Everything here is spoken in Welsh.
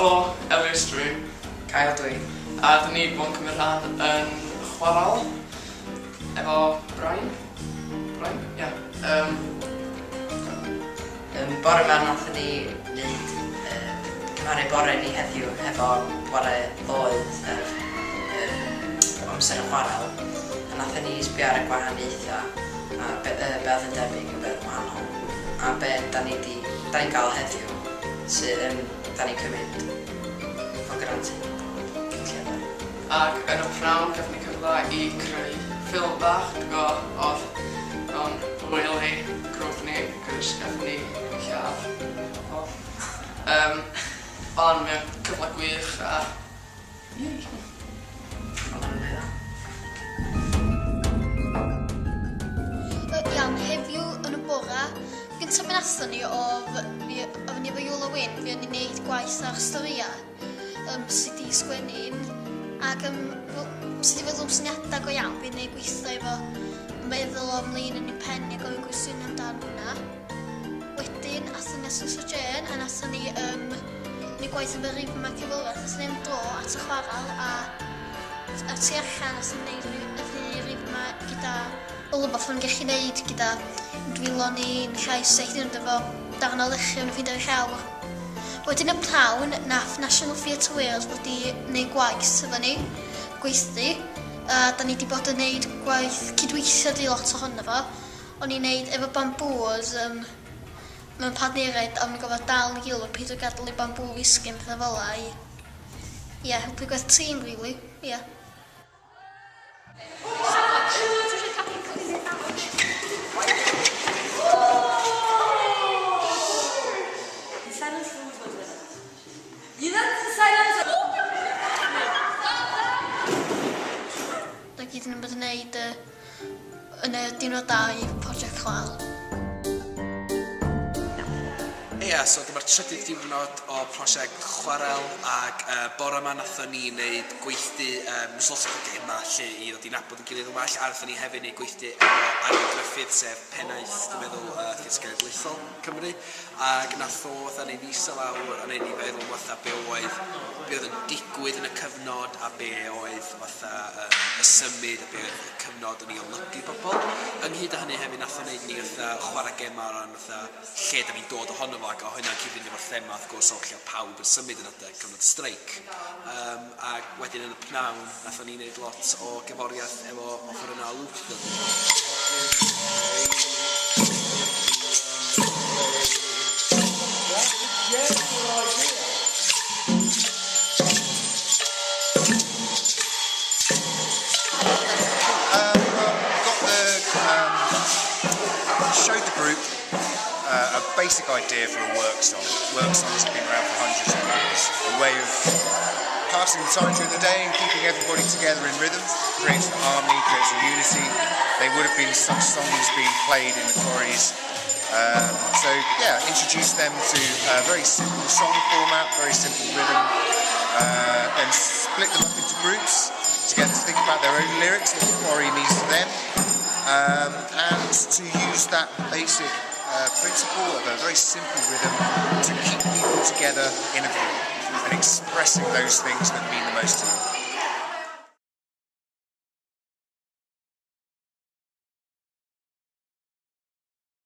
Helo, Ellis dwi. Kyle dwi. A dyn ni 'di bod yn cymryd rhan yn chwaral efo Brian. Brian? Ia. Um, Bore 'ma nathon ni neud cymharu bore ni heddiw hefo bore ddoe sef amser y chwarel a nathon ni sbio ar y gwahaniaetha a be be oedd yn debyg a be oedd yn wahanol a be da ni di da ni'n gael heddiw sydd yn da ni'n cymryd for granted cyn lleied. Ac yn y pnawn gafon ni cyfle i creu ffilm bach, dwi'n gwybod, oedd o'n hwyl i grŵp ni, cos gathon ni lladd pobl. Um, ond mae o'n cyfle gwych a yay! Oedd o'n rili dda. Iawn, heddiw yn y bora, gyntaf be nathon ni oedd, fi, oedden ni efo Iolo Wyn, fuon ni'n neud gwaith ar storïau sut i sgwennu un, ac fel, sut i feddwl am syniadau go iawn, fuon ni'n gweithio efo meddwl am lun yn ei pen a gofyn gwestiynau amdan hwnna. Wedyn, athon ni at Lisa Jane a nathon ni neud gwaith efo Rhythm ac Eforaeth. Athon ni am dro at y chwarel a a tu allan athon ni neud y rhythm gyda Wel, rwbath o'n gallu neud gyda dwylo ni, llais a hyd yn oed efo darn o lechi o'n ffeindio ar y llawr. Wedyn y pnawn, nath National Theatre Wales ddod i neud gwaith efo ni, gweithdy, a da ni 'di bod yn neud gwaith cydweithio 'di lot ohono fo. O'n i'n neud efo bamboos mewn partneriaid a o'n i'n gorfod dal i gilydd, peidio gadael i bamboo ddisgyn, petha fel 'a i ie, helpu gwaith tîm rili, ie. 'Na gyd o'n i'n bod yn neud yn y diwrnodau prosiect chwâl. Ia, so dyma'r trydydd diwrnod o prosiect Chwarel ac bore 'ma nathon ni neud gweithdy yym jyst lot o gema 'lly i ddod i nabod ein gilydd yn well a nathon ni hefyd neud gweithdy efo Arwel Gruffydd sef pennaeth dwi'n meddwl Theatr Genedlaethol Cymru ac nath o fatha neud ni ista lawr a neud ni feddwl fatha be oedd be oedd yn digwydd yn y cyfnod a be oedd fatha yym y symud a be oedd y cyfnod yn ei olygu i bobl. Ynghyd â hynny hefyd nath o neud ni fatha chwarae gema o ran fatha lle 'dan ni'n dod ohono fo ac o' hynna'n cyd-fynd efo'r thema wrth gwrs o lle o'dd pawb yn symud yn adeg cyfnod streic yym ac wedyn yn y pnawn nathon ni neud lot o gerddoriaeth efo offerynnau loop Got the showed the group a basic idea for a work song. Work songs have been around for hundreds of years. A way of passing the time during the day and keeping everybody together in rhythm. Creates a harmony, creates a unity. They would have been such songs being played in the quarries. So yeah, introduce them to a very simple song format, very simple rhythm, then split them up into groups to get to think about their own lyrics, what the quarry means to them, and to use that basic principle of a very simple rhythm to keep people together in a group and expressing those things that mean the most to them.